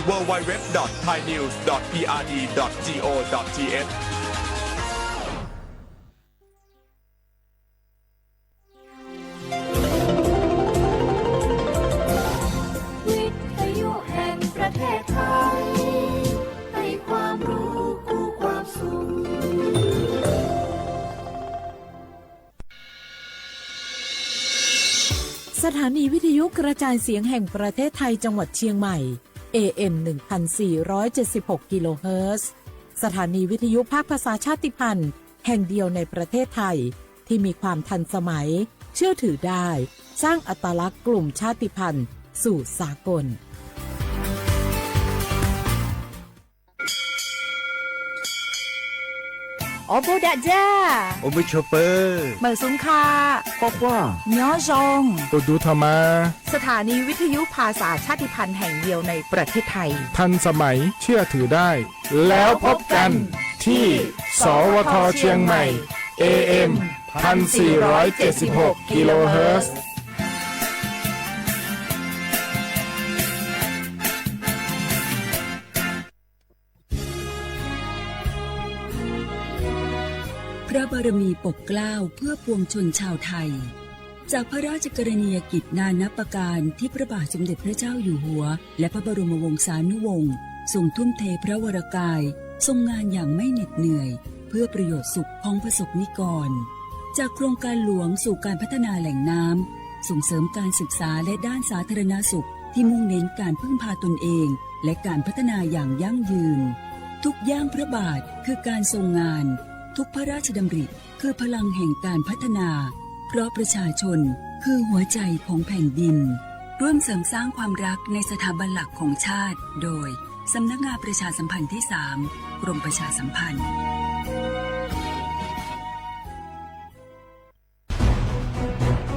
W W W dot thai news dot P R D dot co dot T H. วิทยุแห่งประเทศไทย ให้ความรู้คู่ความสุข สถานีวิทยุกระจายเสียงแห่งประเทศไทยจังหวัดเชียงใหม่ เอ เอ็ม หนึ่งพันสี่ร้อยเจ็ดสิบหก กิโลเฮิรตซ์ สถานีวิทยุภาคภาษาชาติพันธุ์แห่งเดียวในประเทศไทย ที่มีความทันสมัย เชื่อถือได้ สร้างอัตลักษณ์กลุ่มชาติพันธุ์สู่สากล Ua npuj dam ja, ua npuj tshua pw, mawm xub kha, quaj quaj, nyob zoo, ua dub tho mas. สถานีวิทยุภาษาชาติพันธุ์แห่งเดียวในประเทศไทย ทันสมัย เชื่อถือได้ แล้วพบกันที่ สวท เชียงใหม่ เอ เอ็ม พันสี่ร้อยเจ็ดสิบหก กิโลเฮิรตซ์ พระบารมีปกเกล้าเพื่อปวงชนชาวไทย จากพระราชกรณียกิจนานับประการที่พระบาทสมเด็จพระเจ้าอยู่หัว และพระบรมวงศานุวงศ์ ทรงทุ่มเทพระวรกาย ทรงงานอย่างไม่เหน็ดเหนื่อย เพื่อประโยชน์สุขของประสบนิกร จากโครงการหลวงสู่การพัฒนาแหล่งน้ำ ส่งเสริมการศึกษาและด้านสาธารณสุข ที่มุ่งเน้นการพึ่งพาตนเอง และการพัฒนาอย่างยั่งยืน ทุกย่างพระบาทคือการทรงงาน ทุกพระราชดำริคือพลังแห่งการพัฒนา เพราะประชาชนคือหัวใจของแผ่นดิน ร่วมเสริมสร้างความรักในสถาบันหลักของชาติ โดย สำนักงานประชาสัมพันธ์ที่สาม กรมประชาสัมพันธ์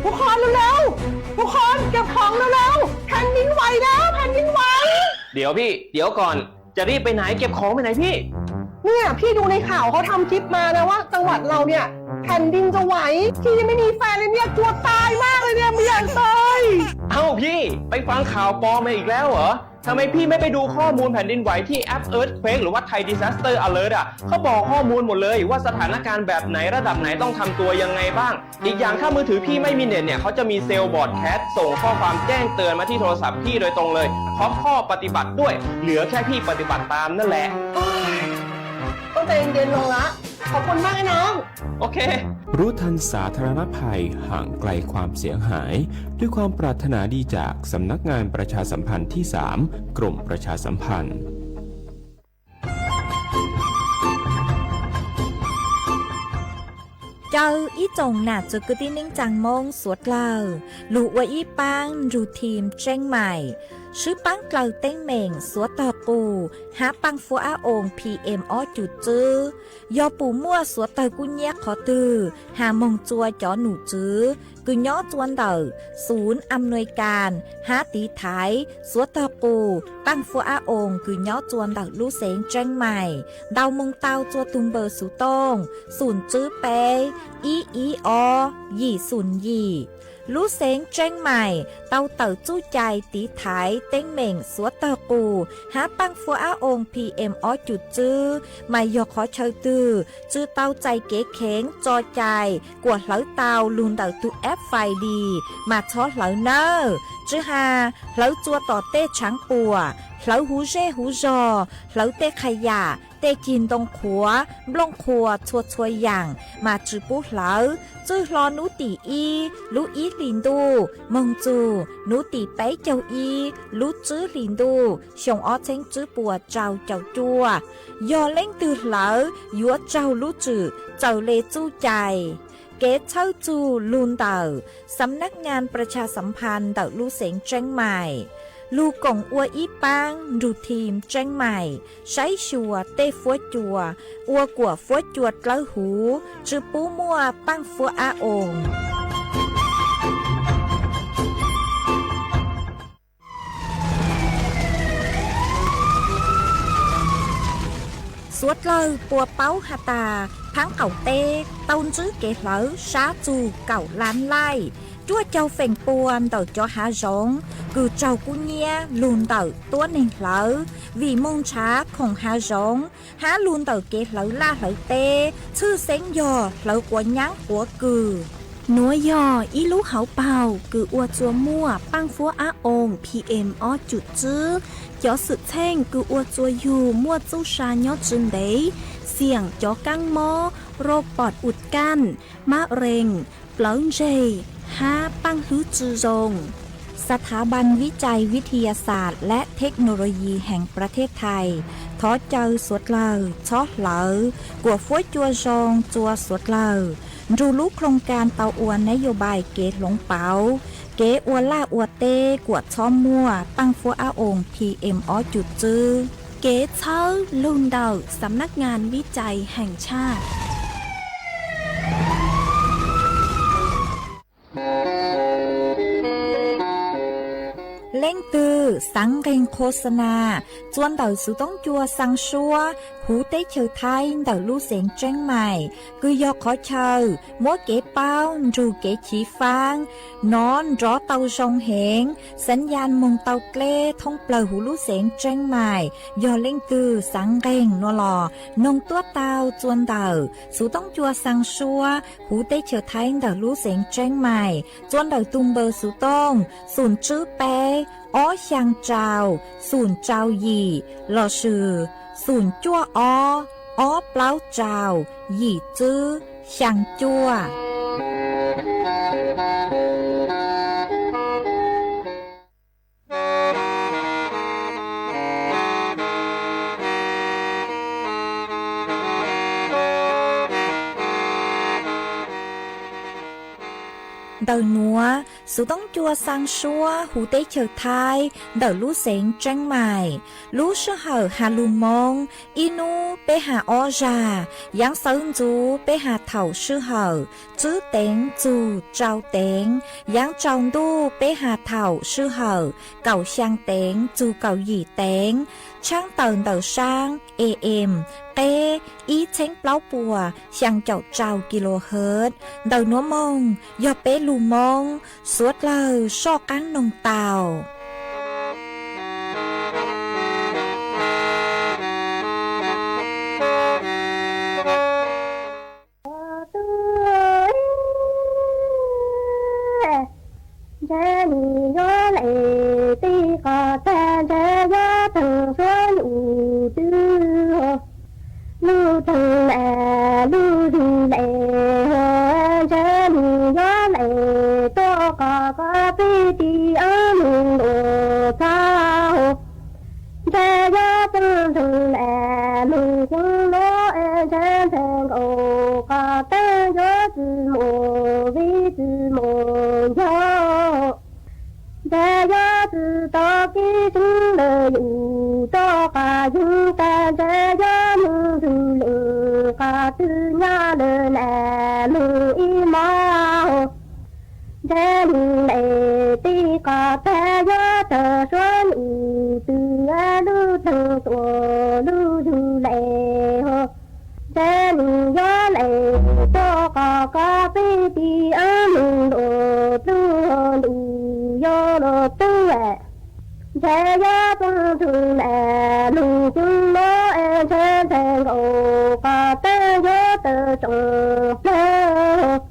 ทุกคนเร็วๆ ทุกคนเก็บของเร็วๆ แผ่นดินไหวแล้ว แผ่นดินไหว เดี๋ยวพี่ เดี๋ยวก่อน จะรีบไปไหน เก็บของไปไหนพี่ เนี่ย พี่ดูในข่าวเขาทำคลิปมานะว่าจังหวัดเราเนี่ย แผ่นดินจะไหว พี่ยังไม่มีแฟนเลยเนี่ย กลัวตายมากเลยเนี่ย ไม่อยากตาย เอ้าพี่ ไปฟังข่าวปลอมมาอีกแล้วเหรอ ทำไมพี่ไม่ไปดูข้อมูลแผ่นดินไหวที่แอป Earthquake หรือว่า Thai Disaster Alert อ่ะ เขาบอกข้อมูลหมดเลยว่าสถานการณ์แบบไหนระดับไหนต้องทำตัวยังไงบ้าง อีกอย่างถ้ามือถือพี่ไม่มีเน็ตเนี่ย เขาจะมีเซลล์บรอดแคสต์ส่งข้อความแจ้งเตือนมาที่โทรศัพท์พี่โดยตรงเลย พร้อมข้อปฏิบัติด้วย เหลือแค่พี่ปฏิบัติตามนั่นแหละ ต้องใจเย็นๆ ลงละ ขอบคุณมากนะน้อง โอเค รู้ทันสาธารณภัย ห่างไกลความเสียหาย ด้วยความปรารถนาดีจากสำนักงานประชาสัมพันธ์ที่สาม กรมประชาสัมพันธ์ Caw ib tsoom nam txwv kwv tij neej tsaa Moob suav dlawg, lug ua ib paab nrug thim Tseeb Maim, swb paab dlawg teeb meem suav tawg qus hab paaj fuab ab oos P M ob cum tswb. Yog pum muaj suav tawg kub nyiab qhov twg has moog tsua cov num tswv kws nyob tsua ntawm xum am nuis kas hab tiv thaiv suav tawg qus paaj fuab ab oos kws nyob tsua ntawm lub xeev Tseeb Maim ntau moog tau tsua tug npawb xuv tooj xum tswb peb ib ib ob yim xum yim. Lub xeev Tseeb Maim tau tawm txuj cai tiv thaiv teeb meem suav tawg qus hab paaj fuab ab oos P M ob cum tswb, mas yog qhov chaw twg tsi tau txais kev kheev tso cai kuas hlawv tau lug ntawm tug app Find Dis mas txhob hlawv nawb. Tsi has hlawv tsua tom tej tshaav puam, hlawv huv zej huv zog, hlawv tej qha yam, tej cig ntoo qhuav, nplooj qhuas txhua txhua yaam mas tsi pub hlawv. Txwj hlo nub tim ib lub ib hlis ntuj moog txug nub tim peb caug ib lub tswb hlis ntuj xyoo ob txheeb tswb puas rau caum cuaj. Yog leej twg hlawv yuav raug lub tswm txawm le txuj cai. Kev txhawb txug lug ntawm Xam Nab Nyaa Pras Tshas Xam Phas ntawm lub xeev Tseeb Maim. Lug koom ua ib paab nrug thim Tseeb Maim saib xyuas tej fuab cua, ua kuas fuab cua dlawb huv, tsi pub muaj paaj fuab ab oos. Suav dlawg puas paub has tas thaab qaum teb tau ntsib kev hlawv sab txug kaum lab laij, ruaj caug feem pua ntawm cov hav zoov kws raug kub nyiab lug ntawm tuab neeg hlawv, vim moog nrhav khoom hav zoov hab lug ntawm kev hlawv laj hlawv teb, tshwj xeeb yog hlawv quav nyaab quav kws. Nuav yog ib lub hauv paug kws ua txua muaj paaj fuab ab oo P M ob cum tswb. Cov xwm txheej kws ua txua yug muaj txuj sa nyob tsi ntev, xiam cov kaab mob, rau pom ua kaj, mab rees, plawv ntseg, hab paaj hlwb tsi zoo. ສະຖາບັນວິໄຈວິທະຍາສາດ ແລະ ເທັກໂນໂລຢີ ແຫ່ງປະເທດໄທ thov caw suav dlawg txhob hlawv kuam fuab cua zoo txua suav dlawg nrug lub ໂຄງການ tau ua ນະໂຍບາຍ kev hloov pauv kev ua laj ua teb kuam txhob muaj paaj fuab ab oo P M ob cum tswb. Kev txhawb lug ntawm ສຳນັກງານວິໄຈແຫ່ງຊາດ. Leej twg xaav nqeeg khos xas nas txua ntawm xuv toob cua xaa suab huv teb chaws Thaib ntawm lub xeev Tseeb Mais, kws yog qhov chaw muab kev paub nrug kev chiv faab nov nrov tau zoo heev, xav yas moog tau dleb thoob plawg huv lub xeev Tseeb Mais. Yog leej twg xaav nqeeg nuav los noog tuab tau txua ntawm xuv toob cua xaa suab huv teb chaws Thaib ntawm lub xeev Tseeb Mais txua ntawm tug npawb xuv tooj xum tswb peb ob xyaa rau xum rau yim lossis xum cuaj ob ob plaub rau yim tswb xyaa cuaj. Ntawm nuav, xuv toob cua xaa suab huv teb chaws Thaib ntawm lub xeev Tseeb Mais, lub sij hawm has lug Moob, ib nub peb has ob zag, yaav sawv ntxuv peb has thaum sij hawm tswb teev txug rau teev, yaav tsaus ntuj peb has thaum sij hawm kaum xyaa teev txug kaum yim teev, tshaab tawm ntawm saab A M qeb ib txheeb plaub puas xyaa caum rau kilohertz. Ntawm nuav moog yog peb lug Moob, suav dlawg soj qaab noog tau. Ntshai nim yuav lem tej qhov tag, ntshai yuav theem suab nyum twg, lub theem lem lub zug lem, ntshai nim yuav lem tuaj qhov koj peb ti ob lug ntuj txhab. Ntshai yuav txeeb ntseeg lem lug xyoo nuav, ntshai ntshai nkaus qhov tag yuav tsi mus vij tsi mus ncaug. Ntshai yuav tsi tau kev tseeb lawm yus rov qab yeej tag, ntshai yuav moog ntug leej qhov twg nyab lawm lem lug ib mog. Ntshai nim lem tej qhov tag yuav theem suab nyum twg, lub theem tuaj lub zug lem. Ntshai nim yuav lem tuaj qhov koj peb ti ob lug ntuj, plub ntuj yuav lug twb. Ntshai yuav txeeb ntseeg lem lug xyoo nuav, ntshai ntshai nkaus qhov tag yuav tawm tsoom plawg.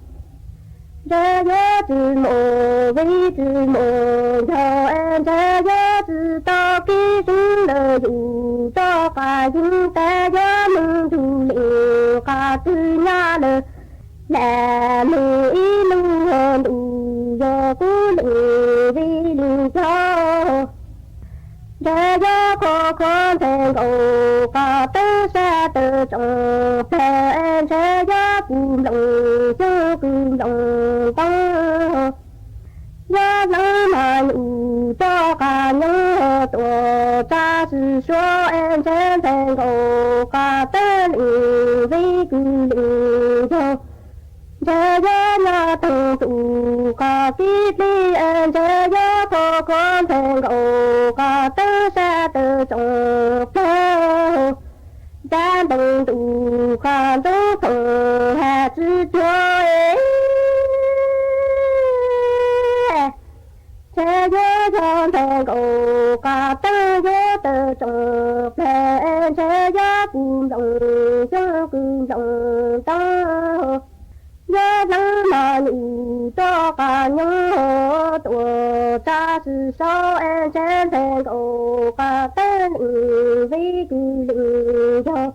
Ntshai yuav tsi mus vij tsi mus ncaug, ntshai yuav tsi tau kev tseeb lawm yus rov qab yeej tag, yuav moog ntug leej qhov twg nyab lawm lem lug ib lub ntuj, yog kuv leej vij leej ncaug. Ntshai yuav khov kho ntshai nkaus qhov tag sab tawm tsoom plawg, ntshai yuav kws nploos xyoob kws nploos ntoo. Yuav leej mog yus rov qab nyoog tuaj txag sib suav, ntshai ntshai nkaus qhov tag leej vij kws leej ncaug. Ntshai yuav nyob theem tus qhov kev plig, ntshai yuav khov kho ntshai nkaus qhov tag sab tawm tsoom plawg. Nrab npoo ntuj qhov ntxoov thooj has tsi cuag. tsoom plag, ntshe yuav puv nploos xyoob kws nploos toob, yuav leeb mos nyum rov qab nyob tuaj tsa tsi saub, ntshe ntxhais nkauj qab tawg leej vij kws leej yog,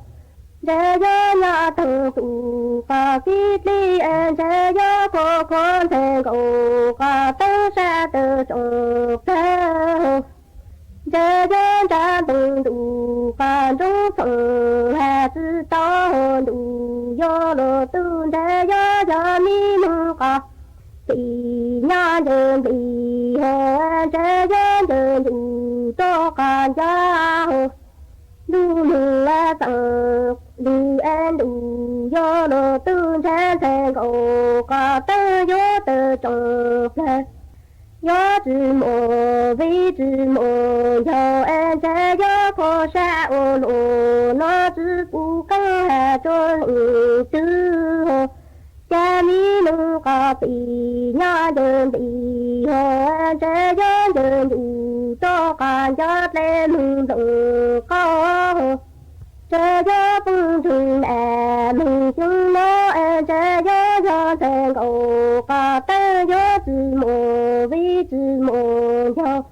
ntshe yuav nyob toog tus qab fij dlig, ntshe yuav kho kho ntxhais nkauj qab tawg sab tawg tsoom plag. Ntshe yuav nrab ntoo ntuj qab nroo txhoov has tsi tau ntuj yuav luag tug, ntshe yuav yog mi neeg qab pim nyob ncaws npis hos, ntshe yuav ncaws ntuj rov qab ncaj hos. Ntuj neeg txeem lwg es ntuj yuav luag tug, ntshe ntxhais nkauj qab tawg yuav tawg tsoom plag. Yuav tsi muaj vij tsi muaj ncaus, ntshe yuav kho sab ua luaj no tsi pub qeej has rua leej twg. Cas mi neeg qab pim nyob ncaws npis hos, ntshe yuav ncaws ntuj rov qab ncaj dlej neeg nploos qaub. Ntshe yuav poob nroog nam neeg xyoo no, ntshe yuav yog ntxhais nkauj qab tawg yuav tsi muaj vij tsi muaj ncaus.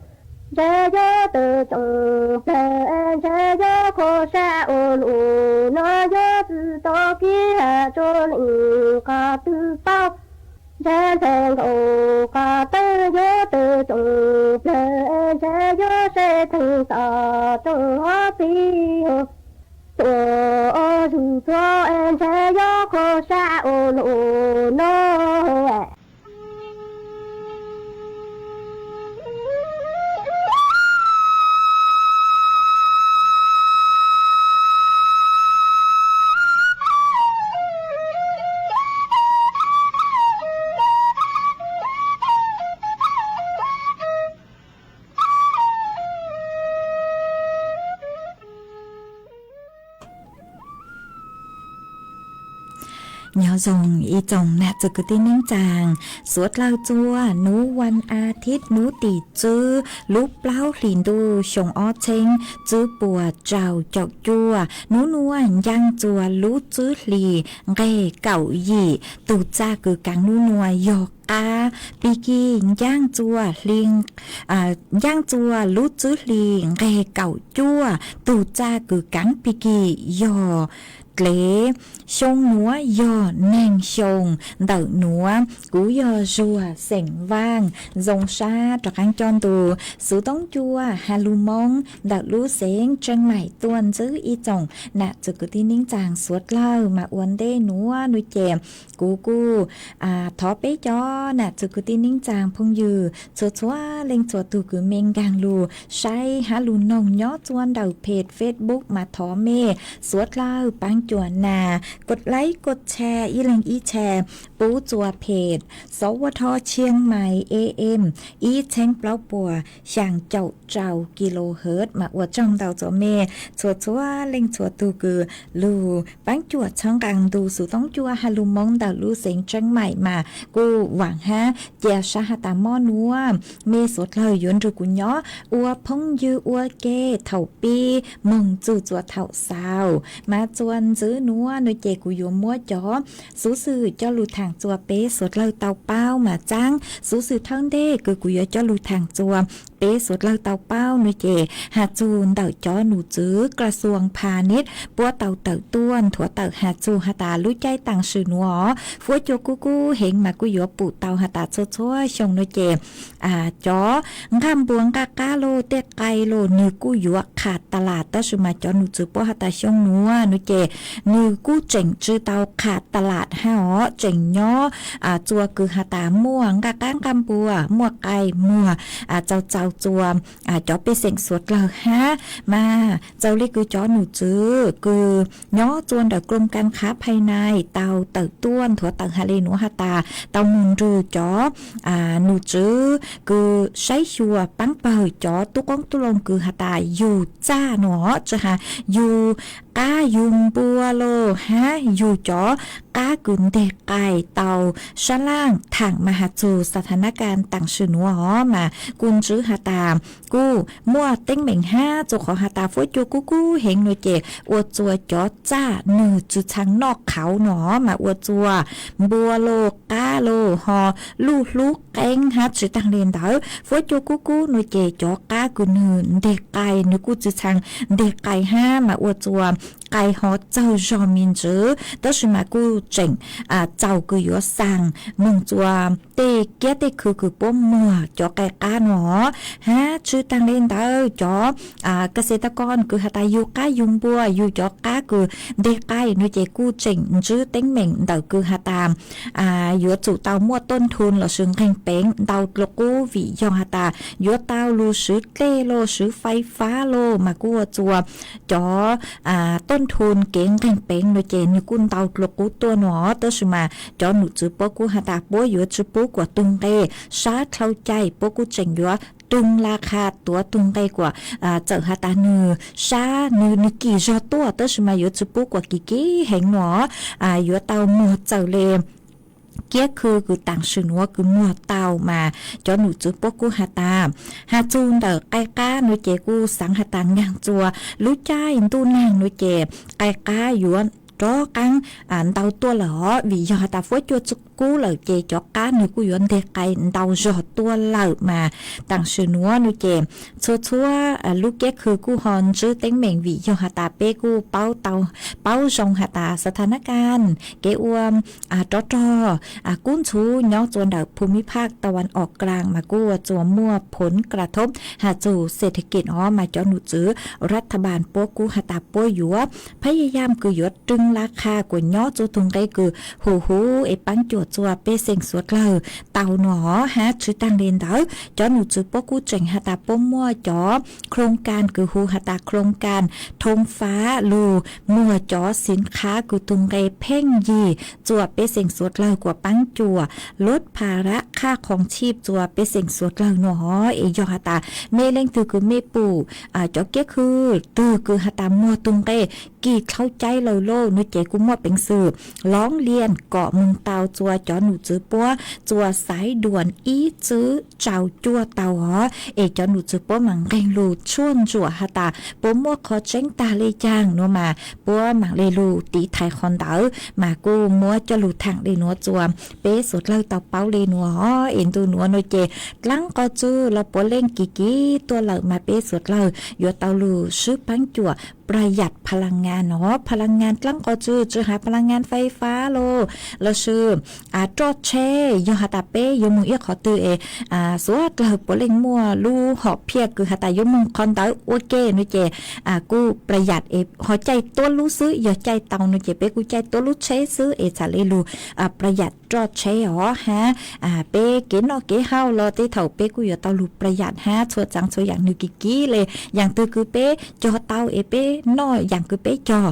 Ntshe yuav tawg tsoom plag, ntshe yuav kho sab ua luaj no yuav tsi tau kib has rua leej qab twg paub. Ntshe ntxhais nkauj qab tawg yuav tawg tsoom plag, ntshe yuav saib theej tag roob hov plig. Tuaj ua zug txhua, ntshe yuav kho sab ua luaj no. Nyob zoo ib tsoom nam txwv kwv tij neej tsaa, suav dlawg txua nub vas as thiv nub tim tswb lub plaub hlis ntuj xyoo ob txheeb tswb puas rau caum cuaj, nub nuav ncaaj txua lub tswb hlis nqeg kaum yim, tug txaj kws kaav nub nuav yog qaab pig kig, ncaaj txua hli ncaaj txua lub tswb hli nqeg kaum cuaj, tug txaj kws kaav pig kig yog dlev, xyoo nuav yog neeg xyoo ntawm nuav. Kuv yog Zuag xeem Vaaj, zoo sab rov qaab coj ntu xuv toob cua has lug Moob ntawm lub xeev Tseeb Maim tuaj ntsib ib tsoom nam txwv kwv tij neej tsaa suav dlawg mas ua ntej nuav nuav ces kuv kuj thov peb cov nam txwv kwv tij neej tsaa phooj ywg txhua txhua leej txhua tug kws mej nkaag lug saib hab lug noog nyob txua ntawm peg Facebook mas thov mej suav dlawg paab cuam nas kos laib kos tshare ib leeg ib tshare pub txua peg Xov Ua Dho Tshiab Mais A M ib txheeb plaub puas xyaa caum rau kilohertz mas ua tsaug ntau txua mej txhua txhua leej txhua tug kws lug paab cuam txhawb nqaa ntu xuv toob cua has lug Moob ntawm lub xeev Tseeb Maim mas kuj vaam hab cia sab has tas mob nuav mej suav dlawg yuav nrug kuv nyob ua phooj ywg ua ke thaum pib moog txug txua thaum xaus. Mas txua ntxiv nuav nuav ces kuv yuav muab cov xuv xwm coj lug thaam txua peb suav dlawg tau paub mas txaab xuv xwm thawj ntej kws kuv yuav coj lug thaam txua peb suav dlawg tau paub nuav ces has txug ntawm cov num tswv ក្រសួង Pha Nib puab tau tawm tuaj nthuav tawm has txug has tas lub caij taam sim nuav fuab cua kub kub heev mas kuj yuav pum tau has tas txhua txhua xyoo nuav ces cov nqaj npua nqaj qab los tej qai los nwg kuj yuav qha tas las tab sis mas cov num tswv puab has tas xyoo nuav nuav ces nwg kuj tseem tsi tau qha tas las hab os, tseem nyob txua kws has tas muaj nqaj qab nqaj npua muaj qai muag txaus txaus txua cov pej xeem suav dlawg hab mas txawm le kws cov num tswv kws nyob txua ntawm กรมการค้าภายใน tau tawm tuaj nthuav tawm has le nuav has tas tau moog nrug cov num tswv kws saib xyuas paab pawg cov tub qoob tub loo kws has tas yug txaj nuav tsi has yug qab yug npua los hab yug cov qab kws nteg qais tau sab laj tham mas has txug xa tha nab ka taam sim nuav os mas kuj ntsib has tas kuj muaj teeb meem hab txug qhov has tas fuab cua kub kub heev nuav ces ua txua cov txaj nwg tsi txhaj noj qhauv nuav mas ua txua npua los qab los ho luj hlub qeeb hab tsi taag le ntawd fuab cua kub kub nuav ces cov qab kws nwg nteg qais nwg kuj tsi txhaj nteg qais hab mas ua txua qais ho txawg zog me ntsis tab sis mas kuj tseem txaus kws yuav xaa moog txua tej kiab tej khw kws puab muag cov qai qab nuav hab tsi taag le ntawd cov kas xes ta ko kws has tas yug qab yug npua yug cov qab kws nteg qais nuav ces kuj tseem ntsib teeb meem ntawm kws has tas yuav tsum tau muaj tuj thu lossis nqeeg peev ntau dlua qub vim yog has tas yuav tau lug swv dlej los swv fais fab los mas kuj ua txua cov tuj thu kev nqeeg peev nuav ces nwg kuj ntau dlua qub tuaj nuav tab sis mas cov num tswv puab kuj has tas puab yuav tsi pub kuas tug nqe sab dlhau cai puab kuj tseem yuav tug la qha tuav tug nqe kuas txawm has tas nwg sab nwg kim zog tuaj tab sis mas yuav tsi pub kuas kim kim heev nuav yuav tau muag txawm le kiab khw kws taam sim nuav kws muag tau mas cov num tswv puab kuj has tas has txug ntawm qai qab nuav ces kuj xaav has tas nkaag txua lub caij ntuj nag nuav ces qai qab yuav rov qaab ntau tuaj lawm os vim yog has tas fuab cua tsi kub lawm ces cov qab nwg kuj yuav nteg qais ntau zog tuaj lawm mas taam sim nuav nuav ces txhua txhua lub kiab khw kuj ho ntsib teeb meem vim yog has tas peb kuj paub tau paub zoo has tas xa tha nab ka kev ua rov rog kub ntxhuv nyob txua ntawm phum mi phaj ta wan om klaas mas kuj ua txua muaj phoov kla thoob has txug xes tha kis os mas cov num tswv rab tha npaas puab kuj has tas puab yuav phab yaj yam kws yuav rwg la qha kuas nyob txua tug nqe kws hu huv es paab cuam txua pej xeem suav dlawg tau nuav hab tsi taag le ntawd cov num tswv puab kuj tseem has tas puab muaj cov khloov kas kws hu has tas khloov kas thoob fab lug muag cov xiv qhab kws tug nqe pheej yig txua pej xeem suav dlawg kuas paab cuam lub pha rab qhaj qhoov tshij txua pej xeem suav dlawg nuav hov es yog has tas mej leej twg kws mej pum cov kiab khw twg kws has tas muag tug nqe kim dlhau cai lawm lauj nuav ces kuj muaj peev xwm loob lias kom moog tau txua cov num tswv puab txua xaiv duas ib txwb tsau cuaj tau hov es cov num tswv puab maam nqeeg lug tshuaj ntsuam has tas puab muaj qhov tseeb taag le caag nuav mas puab maam le lug tiv thaiv qhov ntawd mas kuj muab coj lug thaam le nuav txua peb suav dlawg tau paub le nuav hov es ntu nuav nuav ces dlaab qhov txwb los puav leej kim kim tuaj lawm mas peb suav dlawg yuav tau lug swb paab cuam pla yam pha la ngas nuav pha la ngas dlaab qhov txwb tsi has pha la ngas fais fab los lossis roj tsheb yog has tas peb yuav moog ib qhov twg es suav dlawg puav leej muaj lub hom phiaj kws has tas yuav moog qhov ntawd ua ke nuav ces kuj pla yam es ho caij tuab lub xwb yog caij tau nuav ces peb kuj caij tuab lub tsheb xwb es txhad le lug pla yam roj tsheb hov hab peb kev noj kev haus los tej thaum peb kuj yuav tau lug pla yam hab txhua tsav txhua yaam nwg kim kim le yaam twg kws peb cog tau es peb noj yaam kws peb cog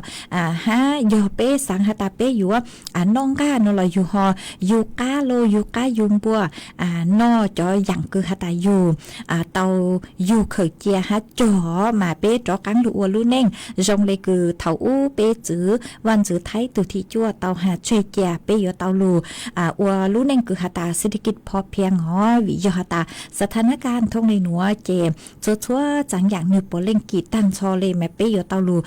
hab yog peb xaav has tas peb yuav noj nqaj nuav los yug ho yug qab los yug qab yug npua noj cov yaam kws has tas yug tau yug khaws cia hab cog mas peb rov qaab lug ua lub neej zoo le kws thaum ub peb txwv vaaj ntxwv Thaib tug thim cuaj tau has tseg cia peb yuav tau lug ua lub neej kws has tas xes tha kis pho phiaj hov vim yog has tas xa tha nab ka thoob le nuav ces txhua txhua tsav yaam nwg puav leej kim taag nrho le mas peb yuav tau lug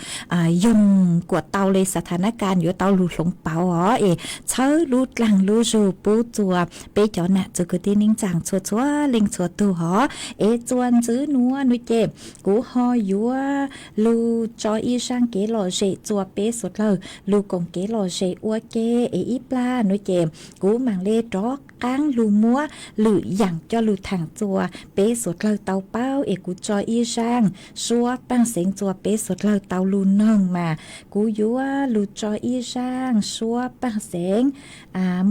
yoog kuas tau le xa tha nab ka yuav tau lug hloov pauv hov es txhawb lub dlaag lub zug pub txua peb cov nam txwv kwv tij neej tsaa txhua txhua leej txhua tug hov es txua ntxiv nuav nuav ces kuv ho yuav lug tso ib zaaj kev lom zem txua peb suav dlawg lug koom kev lom zem ua ke es ib plag nuav ces kuv maam le rov qaab lug muab lwm yaam coj lug thaam txua peb suav dlawg tau paub es kuv tso ib zaaj suab paaj xeev txua peb suav dlawg tau lug noog mas kuv yuav lug tso ib zaaj suab paaj xeev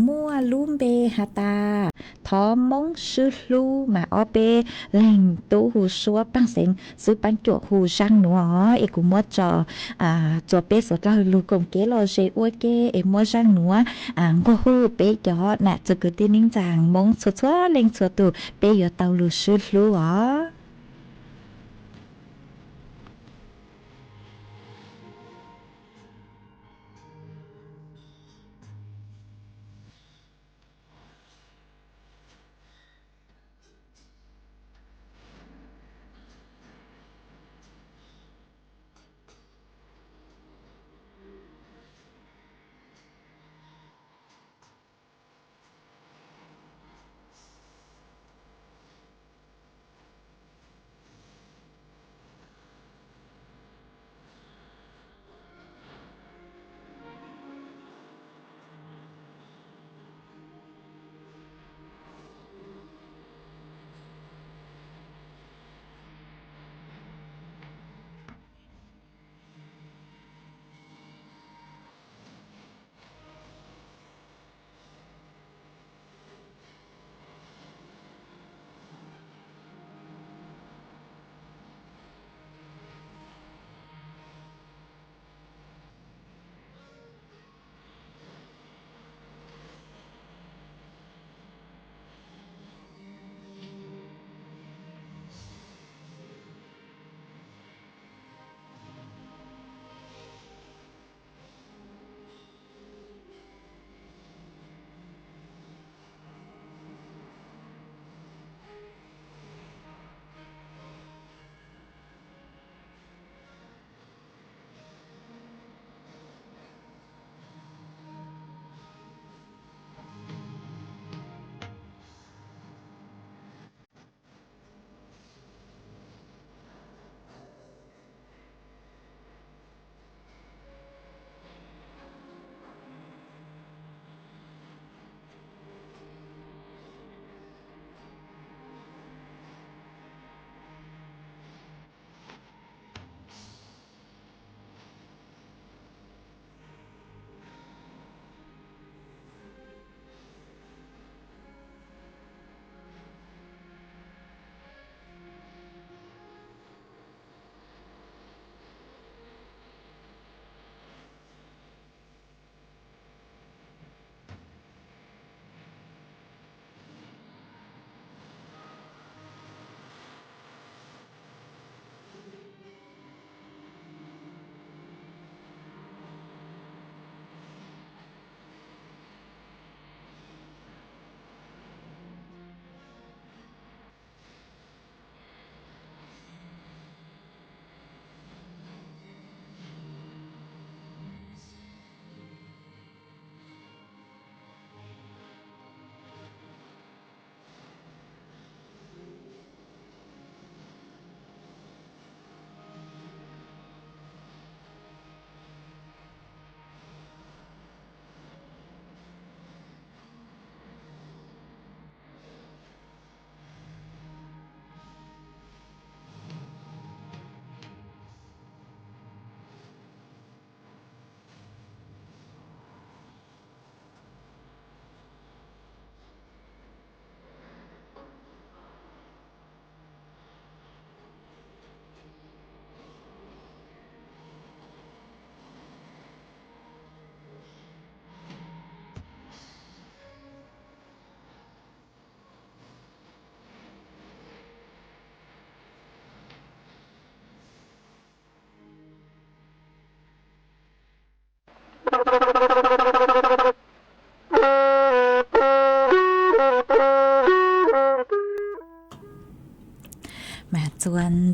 muaj lub npe has tas thov Moob Swb Hlub mas ob peb leeg tub hu suab paaj xeev xwb paab cuam hu zaaj nuav es kuv muab tso txua peb suav dlawg lug koom kev lom zem ua ke es muab zaaj nuav nqua hu peb cov nam txwv kwv tij neej tsaa Moob txhua txhua leej txhua tug peb yuav tau lug swb hlub os.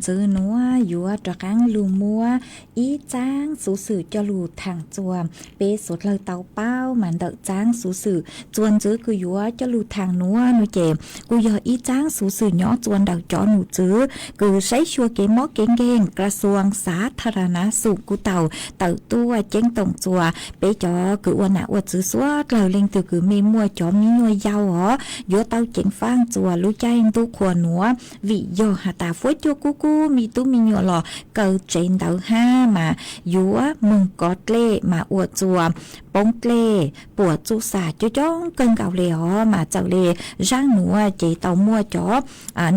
Txwv nuav yuav rov qaab lug muab ib txaab xuv xwm coj lug thaam txuas. Peb suav dlawg tau paub mas ntawm txaab xuv xwm txuas ntxiv kws yuav coj lug thaam nuav nuav ces kuj yog ib txaab xuv xwm nyob txuas ntawm cov num txwv kws saib xyuas kev mob kev nkeeg ກະຊວງສາທາລະນະສຸກ kuj tau tawm tuaj ceeb toom txuas peb cov kws ua nam ua txwv suav dlawg leej twg kws mej muaj cov miv nyuas yau os, yuav tau ceev faaj txuas lub caij ntuj qhua nuav, vim yog has tas fuab cuaj kub kub mej tub mej nyuam los kaw tsev ntawv hab mas yuav moog kov dlej mas ua txuas poob dlej puas txuj xas coob coob kawg nkaus le os. Mas txawm le zaaj nuav ces tau muaj cov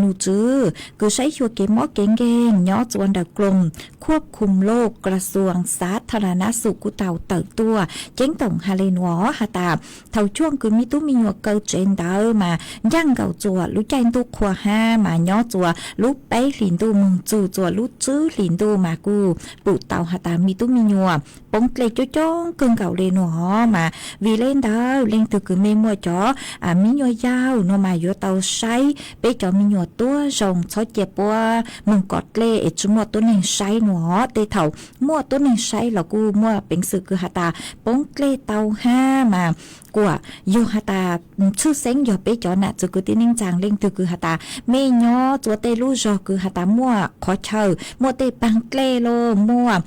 num txwv kws saib xyuas kev mob kev nkeeg nyob txuas ntawm ກຣມຄວບຄຸມໂລກ ກະຊວງສາທາລະນະສຸກ kuj tau tawm tuaj ceeb toom has le nuav has tas thaum cuaj kws mej tub mej nyuam kaw tsev ntawv mas ncaaj nkaus txuas lub caij ntuj qhua hab mas nyob txuas lub peb hlis ntuj moog txug txuas lub tswv hlis ntuj mas kuj pum tau has tas mej tub mej nyuam poob dlej coob coob kawg nkaus le nuav os. Mas vim le ntawd leej twg kws mej muaj cov miv nyuas yau nuav mas yuav tau saib peb cov mej nyuam tuab zoo txhob cia puab moog kov dlej es tsi muaj tuab neeg saib nuav os. Tej thaum muaj tuab neeg saib los kuj muaj peev xwm kws has tas poob dlej tau hab mas kuas yog has tas tshwj xeeb yog peb cov nam txwv kwv tij neej tsaa leej twg kws has tas mej nyob txuas tej lub zog kws has tas muaj qhov chaw muaj tej paag dlej los muaj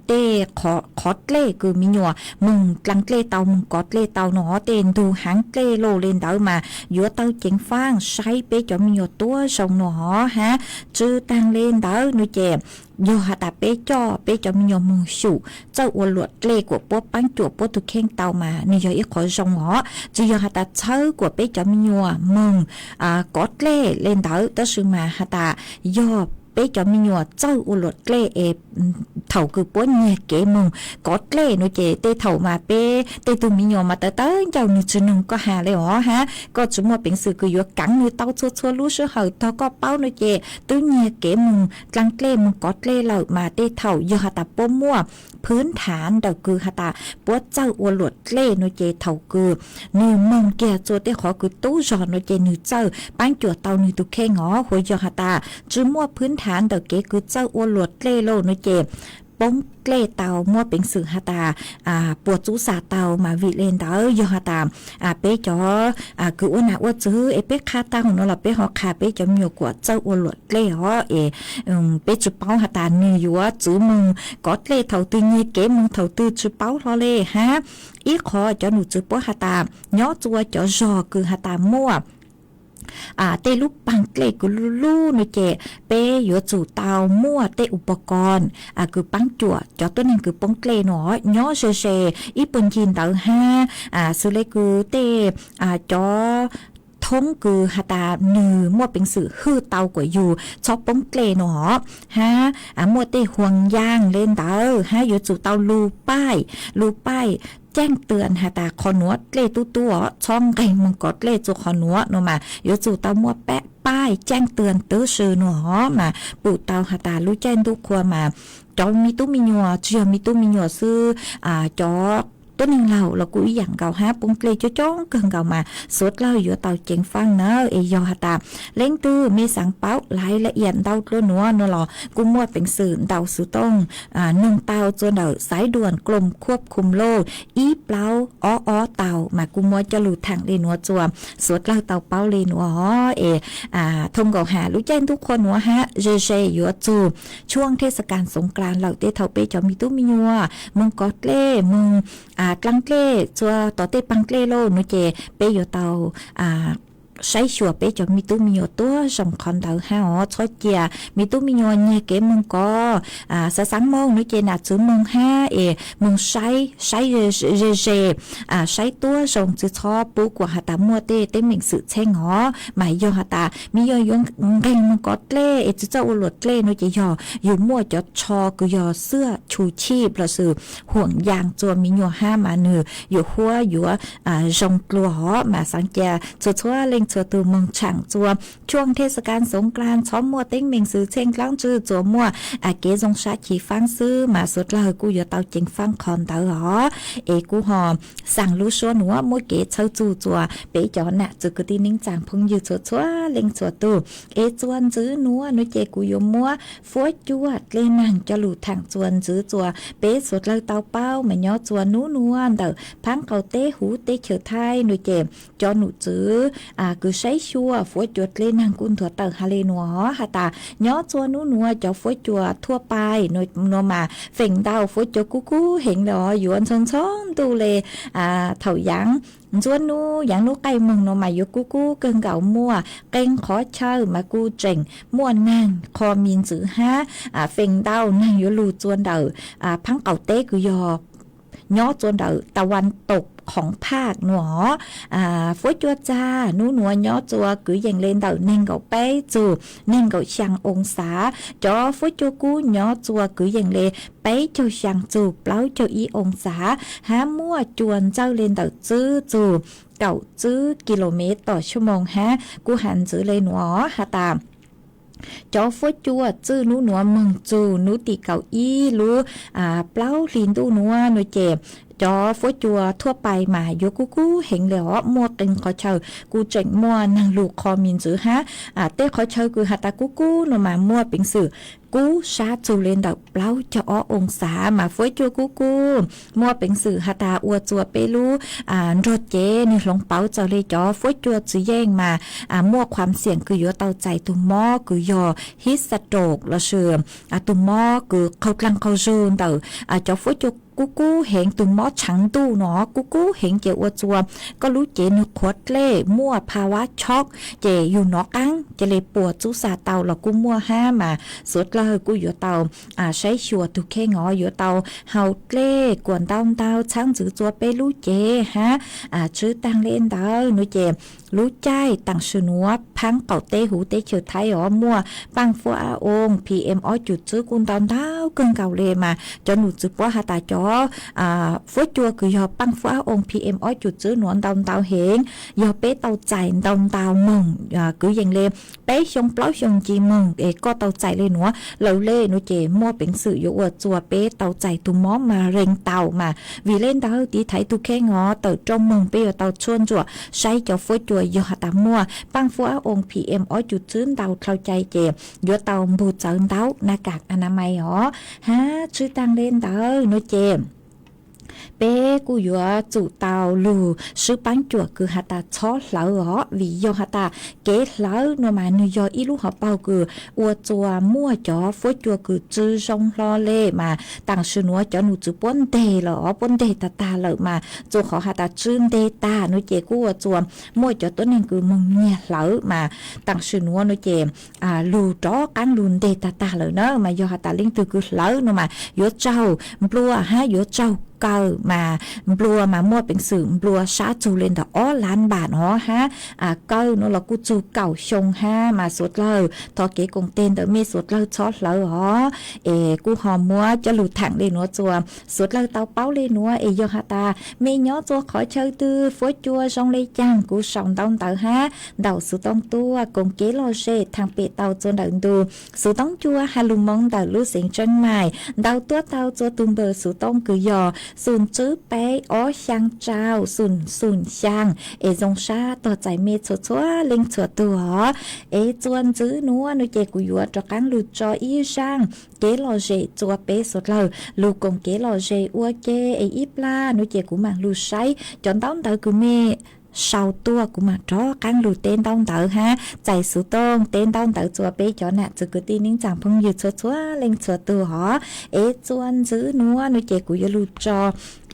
tej qhov dlej kws mej nyuam moog dlaa dlej tau moog kov dlej tau nuav os, tej ntug haav dlej los le ntawd mas yuav tau ceev faaj saib peb cov mej nyuam tuab zoo nuav os hab. Tsi taag le ntawd nuav ces yog has tas peb coj peb cov mej nyuam moog xyum txawj ua luam dlej kuas puab paab cuam puab tug kheej tau mas nwg yog ib qhov zoo os. Tsi yog has tas txhawb kuas peb cov mej nyuam moog kov dlej le ntawd, tab sis mas has tas yog peb cov mej nyuam txawj ua luam dlej es thaum kws puab nyiag kev moog kov dlej nuav ces tej thaum mas peb tej tug mej nyuam mas tawv tawv ncauj nwg tsi noog koj has le os hab. Koj tsi muaj peev xwm kws yuav kaav nwg tau txhua txhua lub sij hawm tog koj paub nuav ces twb nyiag kev moog dlaa dlej moog kov dlej lawm mas tej thaum yog has tas puab muaj phwb thav ntawm kws has tas puab txawj ua luam dlej nuav ces thaum kws nwg moog kiag txua tej qhov kws tub zog nuav ces nwg txawj paab cuam tau nwg tug kheej os. Huas yog has tas tsi muaj phwb thav ntawm kev kws txawj ua luam dlej los nuav ces poob dlej tau muaj peev xwm has tas puas txuj xas tau mas vim le ntawd yog has tas peb cov kws ua nam ua txwv es peb qha tau nuav los peb ho qha peb cov mej nyuam kuas txawj ua luam dlej os es peb tsi paub has tas nwg yuav txwv moog kov dlej thaum twg nyiag kev moog thaum twg tsi paub hlo le hab. Ib qhov cov num txwv puab has tas nyob txua cov zog kws has tas muaj tej lub paag dlej kws lub lub nuav ces peb yuav tsum tau muaj tej u pov kos kws paab cuam cov tuab neeg kws poob dlej nuav nyob ze ze ib puag ncig ntawd hab. Xws le kws tej cov thoob kws has tas nwg muaj peev xwm hwj tau kuas yug txhob poob dlej nuav hab, muaj tej huas yaas le ntawd hab yuav tsum tau lug paib, lug paib caaj twag has tas qhov nuav dlej tub tub os, txhob nqeeg moog kov dlej txua qhov nuav nuav mas yuav tsum tau muaj paib caaj twag tub si nuav os mas pum tau has tas lub caij ntuj qhua mas cov mej tub mej nyuam tsi yog mej tub mej nyuam xwb, cov tuab neeg laug los kuj ib yaam nkaus hab poob dlej coob coob kawg nkaus mas suav dlawg yuav tau ceev faaj nawb. Es yog has tas leej twg mej xaav paub laiv la iam ntau dlua nuav nuav los kuj muaj peev xwm ntaus xuv tooj noog tau txua ntawm xaiv duam ກຣມຄວບຄຸມໂລກ ib plaub ob ob tau mas kuj muab coj lug thaam le nuav txua suav dlawg tau paub le nuav os. Es thov nkaus has lub caij ntuj qhua nuav hab ze ze yuav txug tshuaj thej xa kas xoov klas lawm, tej thaum peb cov mej tub mej nyuam moog kov dlej moog dlaa dlej txua tom tej paag dlej los nuav ces peb yuav tau saib xyuas peb cov mej tub mej nyuam tuab zoo qhov ntawd hab os. Txhob cia mej tub mej nyuam nyiag kev moog kov, xaav xaav moog nuav ces nam txwv moog hab es moog saib, saib ze ze, saib tuab zoo tsi txhob pub kuas has tas muaj tej teeb meem xwm txheej os. Mas yog has tas mej nyuam yuav nqeeg moog kov dlej es tsi txawj ua luam dlej nuav ces yog yug muaj cov tsho kws yog xwb chu chij los sis huas yaas txua mej nyuam hab mas nwg yuav huab yuav zoo dlua os. Mas xaav cia txhua txhua leej txhua tus moog tshaam txua tshuaj thej xa kas xoov klas txhob muaj teeb meem xwm txheej dlaab tsi, txua muaj kev zoo sab chiv faab xwb mas suav dlawg kuj yuav tau ceev faab qhov ntawd os. Es kuv ho xaa lub suab nuav muab kev txhawb txug txua peb cov nam txiv kwv tij neej tsaa phooj ywg txhua txhua leej txhua tug. Es txua ntxwv nuav nuav ces kuv yuav muab fuab cua dlej naag coj lug thaam txua ntxwv txua peb suav dlawg tau paub mas nyob txua nub nuav ntawm phaab qaum teb huv teb chaws Thaib nuav ces cov num txwv kws saib xyuas fuab cua dlej naag kuj nthuav tawm has le nuav has tas nyob txua nub nuav cov fuab cua thuaj pais nuav mas feem ntau fuab cua kub kub heev le os, yuav ntxhoo ntxhoo ntuj le. Thaum yaav ntxuab nub yaav nub qaij moog nuav mas yuav kub kub kawg nkaus, muaj qee qhov chaw mas kuj tseem muaj naag qho me ntxwv hab feem ntau naag yuav lug txua ntawm phaab qaum teb kws yog nyob txua ntawm ta vas toom khoov phaj nuav. Fuab cua txag nub nuav nyob txua kwv yees le ntawm neeg nkaum peb txug neeg nkaum xyaa oo xav. Cov fuab cua kub nyob txua kwv yees le peb caug xyaa txug plaub caug ib oo xav hab muaj cua ntxawj le ntawm tswb txug kaum tswb ki lo mev tom xuab moos hab kuj has ntxwv le nuav has tas cov fuab cua txwj nub nuav moog txug nub tim kaum ib lub plaub hli ntuj nuav nuav ces cov fuab cua thuaj pais mas yuav kub kub heev le os, muaj qee qhov chaw kuj tseem muaj naag lug qho me ntxwv hab tej qhov chaw kws has tas kub kub nuav mas muaj peev xwm kub sab txug le ntawm plaub caug ob oo xav mas fuab cua kub kub muaj peev xwm has tas ua txua peb lub nrog cev nwg hloov pauv txawm le cov fuab cua txwv yeej mas muaj khuam xiam kws yuav tau txais tug mob kws yog hib xa roos lossis tug mob kws qaug dlaag qaug zug ntawm cov fuab cua kub kub heev, tug mob tshaav ntuj nuav kub kub heev ces ua txua koj lub cev nwg qhuav dlej muaj pha vab chob ces yug nov qaab ca le puas txub xa tau los kuj muaj hab mas suav dlawg kuj yuav tau saib xyuas tug kheej os, yuav tau haus dlej kuas ntau ntau txhawb ntxwv txua peb lub cev hab. Tshwj taag le ntawd nuav ces lub caij taam sim nuav phaab qaum teb huv teb chaws Thaib os muaj paaj fuab ab oo PM ob cum tswb kuj ntau ntau kawg nkaus le mas cov num txwv puab has tas cov fuab cua kws yog paaj fuab ab oo PM ob cum tswb nuav ntau ntau heev, yog peb tau txais ntau ntau moog kwv yees le peb xyoo plaub xyoo nci moog es koj tau txais le nuav lawm le nuav ces muaj peev xwm yuav ua txua peb tau txais tug mob ma rees tau mas vim le ntawd tiv thaiv tug kheej os tawm rooj moog peb yuav tau tshuaj ntsuam saib cov fuab cua yog has tas muaj paaj fuab ab oo PM ob cum tswb ntau dlhau cai ces yuav tau npug txawv ntau na kas a na mai os hab. Tshwj taag le ntawd nuav ces peb kuj yuav tsum tau lug swb paab cuam kws has tas txhob hlawv os, vim yog has tas kev hlawv nuav mas nwg yog ib lub hauv paug kws ua txua muaj cov fuab cua kws tsw zoo hlo le mas taam sim nuav cov num txwv puab nteg lawm os, puab nteg tag tag lawm mas txua qhov has tas tsw nteg tag nuav ces kuj ua txua muaj cov tuab neeg kws moog nyiag hlawv mas taam sim nuav nuav ces lug rov qaab lug nteg tag tag lawm na mas yog has tas leej twg kws hlawv nuav mas yuav tsaug nplua hab yuav tsaug kaw mas nplua mas muaj peev xwm nplua sab txug le ntawm ob lab npam nuav hab kaw nuav los kuj txug kaum xyoo hab mas suav dlawg thov kev koom teg ntawm mej suav dlawg txhob hlawv os. Es kuj ho muab coj lug thaam le nuav txua suav dlawg tau paub le nuav es yog has tas mej nyob txua qhov chaw twg fuab cua zoo le caag kuv sau ntau ntawv hab ntaus xuv tooj tuaj koom kev lom zem thaam pem tau txua ntawm ntu xuv tooj cua has lug moov ntawm lub xeev Tseeb Maim ntau tuaj tau txua tug npawb xuv tooj kws yog xum tswb peb ob xyaa tsau xum xum xyaa. Es zoo sab tog txais mej txhua txhua leej txhua tug os. Es txua ntxwv nuav nuav ces kuv yuav rov qaab lug tso ib zaaj kev lom zem txua peb suav dlawg lug koom kev lom zem ua ke es ib plag nuav ces kuv maam lug saib cov ntaub ntawv kws mej sau tuaj kuv maam rov qaab lug teb ntaub ntawv hab txais xuv tooj teb ntaub ntawv txua peb cov nam txiv kwv tij neej tsaa phooj ywg txhua txhua leej txhua tug os. Es txua ntxwv nuav nuav ces kuv yuav lug tso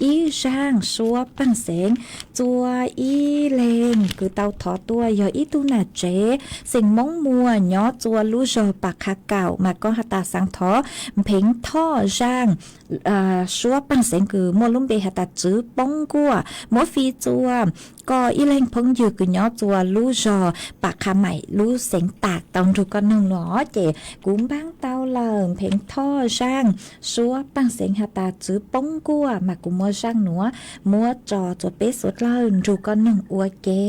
ib zaaj suab paaj xeev txua ib leeg kws tau thov tuaj yog ib tug nam tsev xeem Moob Muas nyob txua lub zog Pas Qha Kaum mas koj has tas xaav thov Npheev Thoj zaaj suab paaj xeev kws muaj lub npe has tas Tswv Poob Nkuaj muab fij txua koj ib leeg phooj ywg kws nyob txua lub zog Pas Qha Maim lub xeev Tam tau nrug koj noog nuav ces kuv npaab tau lawm Npheev Thoj zaaj suab paaj xeev has tas Tswv Poob Nkuaj mas kuv muab zaaj nuav muab tso txua peb suav dlawg nrug koj noog ua ke.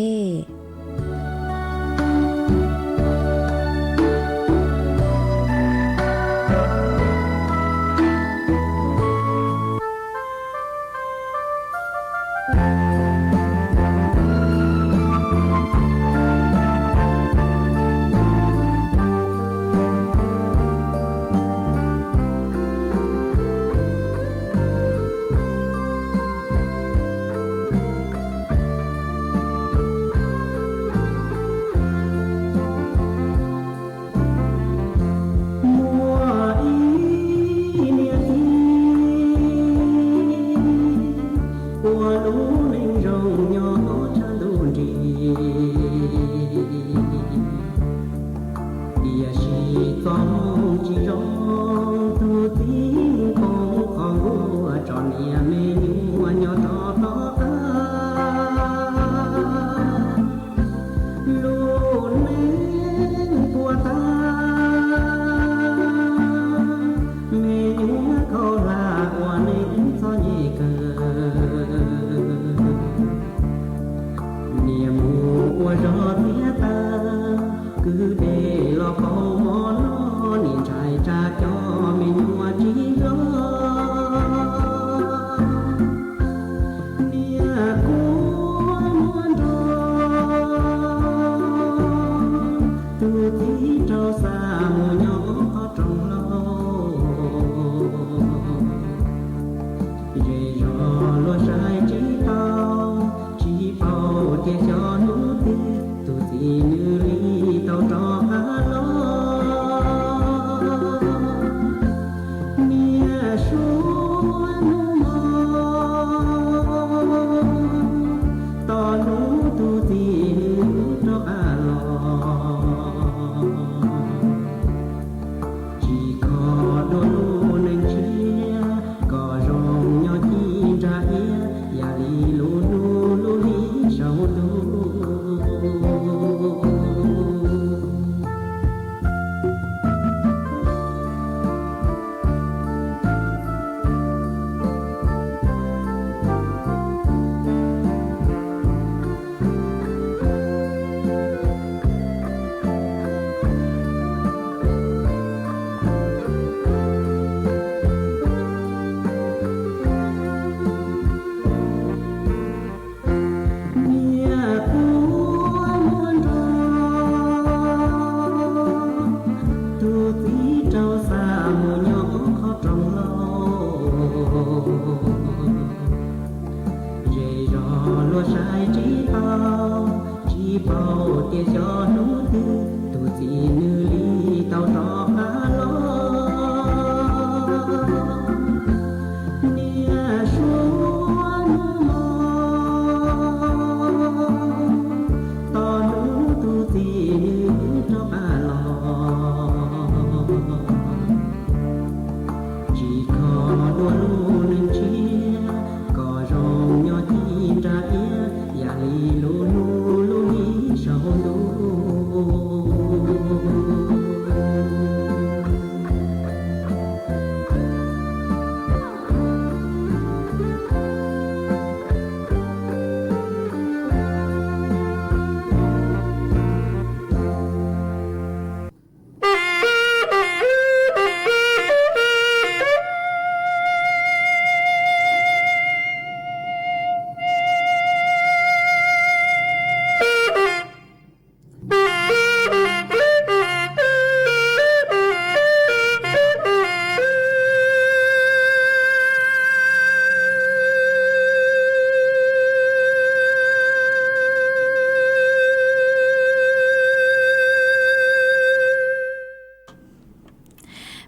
Saib tsis tau, tsis paub tias xyov hnub twg tus txiv nws li tau rov qab los. Niaj suav hnub no, tos hnub tus txiv nws rov qab los. Tsis kho dua lub neej tshiab, kom zoo nyob ci ntsa iab, yam li lub hnub lub hli saum ntuj. Niaj kua muag nrog tus txiv rau xa mus nyob qhov rooj hlau. Zej zos luag saib tsis tau, tsis paub tias xyov hnub twg tus txiv nws li tau rov qab los. Niaj suav hnub no, tos hnub tus txiv nws rov qab los. Tsis kho dua lub neej tshiab, kom zoo nyob ci ntsa iab, yam li lub hnub lub hli saum ntuj.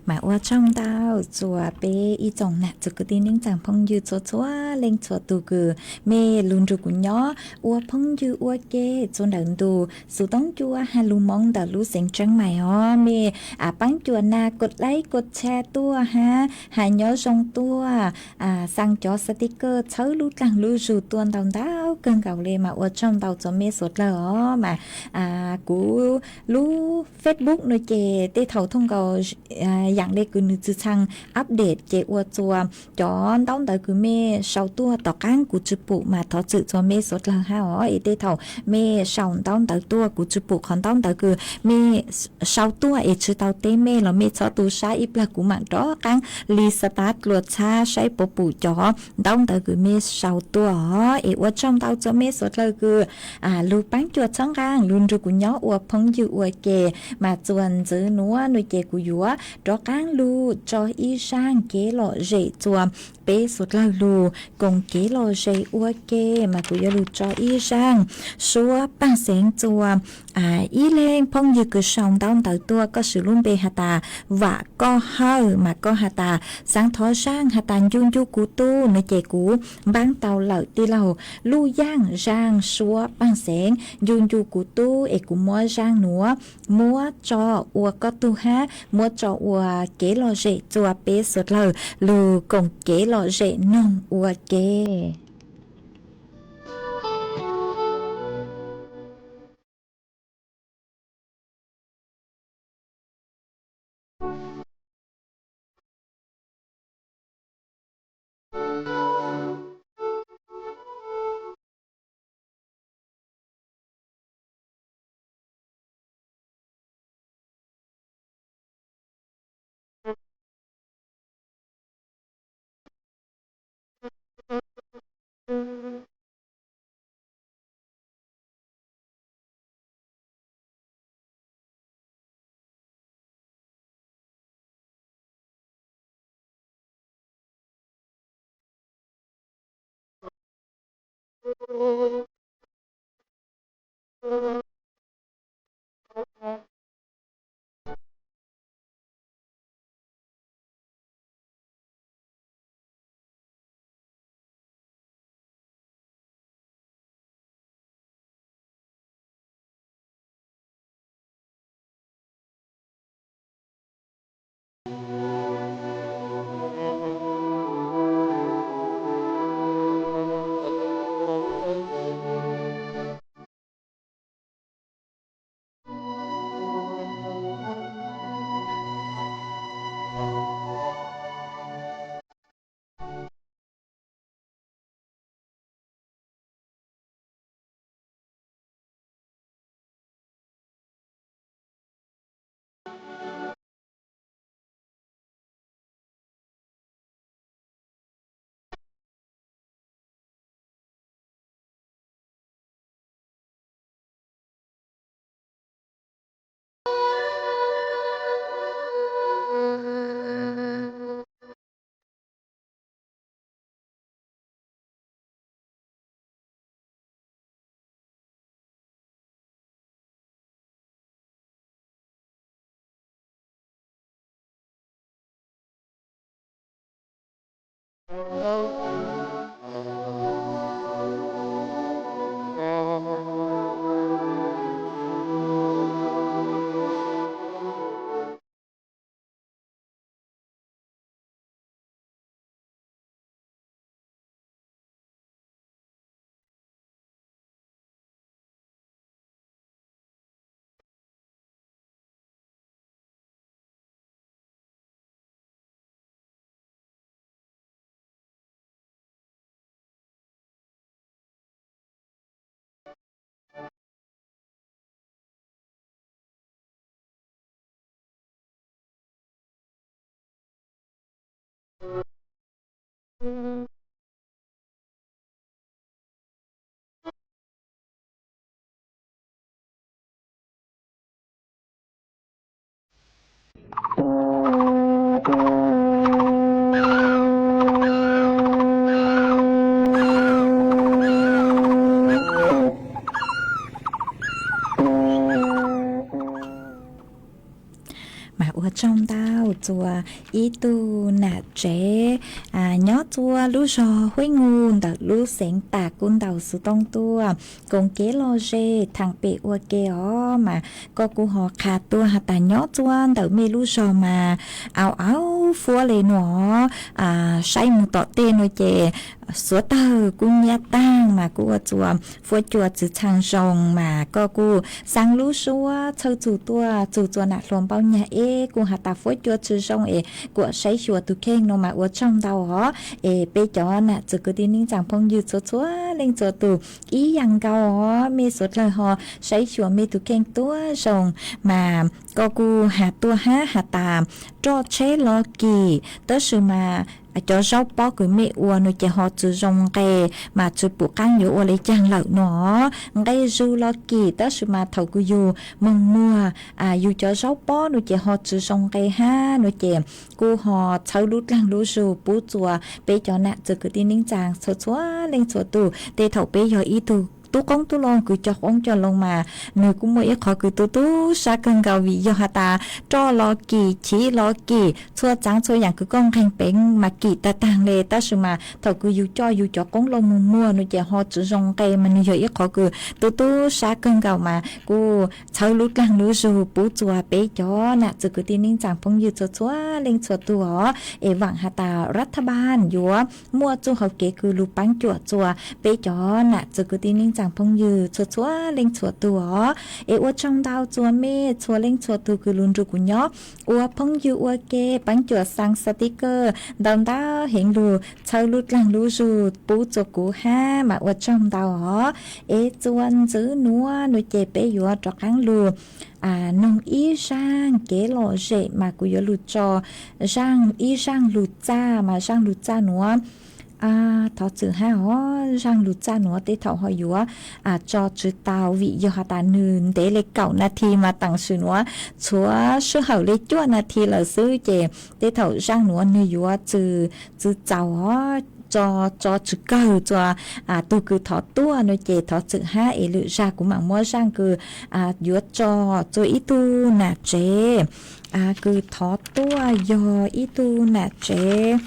Mas ua tsaug ntau txog peb ib tsoom nam txiv kwv tij neej tsa phooj ywg txhua txhua leej txhua tus uas mej lug nrug kuv nyob ua phooj ywg ua ke txhua ntawm ntu xus toob cua has lug Moob ntawm lub xeev Tseeb Maim os. Mej paab cua na kos laib kos tshaj tuaj hab has nyob zoo tuaj, xaa cov sticker txhawb lub dlaag lub zug tuaj ntau ntau kawg nkaus le mas ua tsaug ntau txog mej suav dlawg os. Mas kuv lub Facebook no ces tej thaum thooj nkaus yaam le kws nws tsi txhaj update ces ua txuas cov ntaub ntawv kws mej sau tuaj tom qaab kuv tsi pum mas thov txim txog mej suav dlawg hab os. Es tej thaum mej sau ntaub ntawv tuaj kuv tsi pum qhov ntaub ntawv kws mej sau tuaj es tsi tau teb mej los mej txhob tu sab ib plag kuv maam rov qaab li start dlua txhab saib puas pum cov ntaub ntawv kws mej sau tuaj os. Es ua tsaug ntau txog mej suav dlawg kws lug paab cua txhawb nqaa lug nrug kuv nyob ua phooj ywg ua ke. Mas txuas ntxiv nuav no ces kuv yuav rov qaab lug tso ib zaaj kev lom zem txuas peb suav dlawg lug koom kev lom zem ua ke. Mas kuv yuav lug tso ib zaaj suab paaj xeev txuas ib leeg phooj ywg kws sau ntaub ntawv tuaj, koj swv lub npe has tas Vam Koj Hawj mas koj has tas xaav thov zaaj has tas ncu ncu kuv tub no ces kuv npaab tau lawm tij laug. Luj Yaaj zaaj suab paaj xeev ncu ncu kuv tub es kuv muab zaaj nuav muab tso ua koj tug hab muab tso ua kev lom zem txuas peb suav dlawg lug koom kev lom zem noog ua ke. Mas ua tsaug ntau txuas ib tug nam tsev nyob txuas lub zog Huab Nyuj ntawm lub xeev Tav Kub Ntau Xov Tooj tuaj koom kev lom zem theem pem ua ke os. Mas koj kuj ho qha tuaj has tas nyob txuas ntawm mej lub zog mas au au fuab le nuav, saib mus tom tej nuav ces xuav tawg kub nyab taag mas kuj ua txuas fuab cua txwv txheej zoo. Mas koj kuj xaa lub suab txhawb txug tuaj txug txuas nam hluas Npaub Nyag es kuj has tas fuab cua tsi zoo es kuas saib xyuas tug kheej no mas ua tsaug ntau os. Es peb cov nam txwv kwv tij neej tsaa phooj ywg txhua txhua leej txhua tug ib yaam nkaus os, mej suav dlawg ho saib xyuas mej tug kheej tuab zoo. Mas koj kuj has tuaj hab has tas roj tsheb los kim tab sis mas cov zaub pob kws mej ua nua ces ho tsi zoo nqe, mas tsi pum qaab yuav ua le caag lawm nua. Nqe zug los kim tab sis mas thaum kws yug moog muag yug cov zaub pob nua ces ho tsi zoo nqe hab nua ces kuj ho txhawb lub dlaag lub zug pub txuas peb cov nam txwv kwv tij neej tsaa txhua txhua leej txhua tug. Tej thaum peb yog ib tug tub qoob tub loo kws cog qoob cog loo mas nwg kuj muaj ib qhov kws tu tu sab kawg nkaus vim yog has tas roj los kim, chiv los kim, txhua txaav txhua yaam kws koj nqeeg peev mas kim taag taag le tab sis mas thaum kws yug coj yug cov qoob loo moog muag nua ces ho tsi zoo nqe mas nwg yog ib qhov kws tu tu sab kawg nkaus mas kuj txhawb lub dlaag lub zug pub txuas peb cov nam txwv kwv tij neej tsaa phooj ywg txhua txhua leej txhua tug os. Es vaam has tas rat tha baan yuav muaj txuj hauv kev kws lug paab cuam txuas peb cov nam txwv kwv tij neej tsaa phooj ywg txhua txhua leej txhua tug os. Es ua tsaug ntau txuas mej txhua leej txhua tug kws lug nrug kuv nyob ua phooj ywg ua ke, paab cuam xaa xaa ti kawj ntau ntau heev lug txhawb lub dlaag lub zug pub txuas kuv hab mas ua tsaug ntau os. Es txuas ntxiv nuav nua ces peb yuav rov qaab lug noog ib zaaj kev lom zem mas kuv yuav lug tso zaaj ib zaaj lug txaj mas zaaj lug txaj nuav Thov txwm hab os, zaaj lug txaj nuav tej thaum ho yuav tso tsw tau, vim yog has tas nwg ntev le kaum nas this mas taam sim nuav tshuav sij hawm le cuaj nas this lawm xwb, ces tej thaum zaaj nuav nwg yuav txwm txaus os. Tso, tso tsw kawg txug tug kws thov tuaj nuav ces thov txwm hab es lwm zag kuv maam muab zaaj kws yuav tso txug ib tug nam tsev kws thov tuaj yog ib tug nam tsev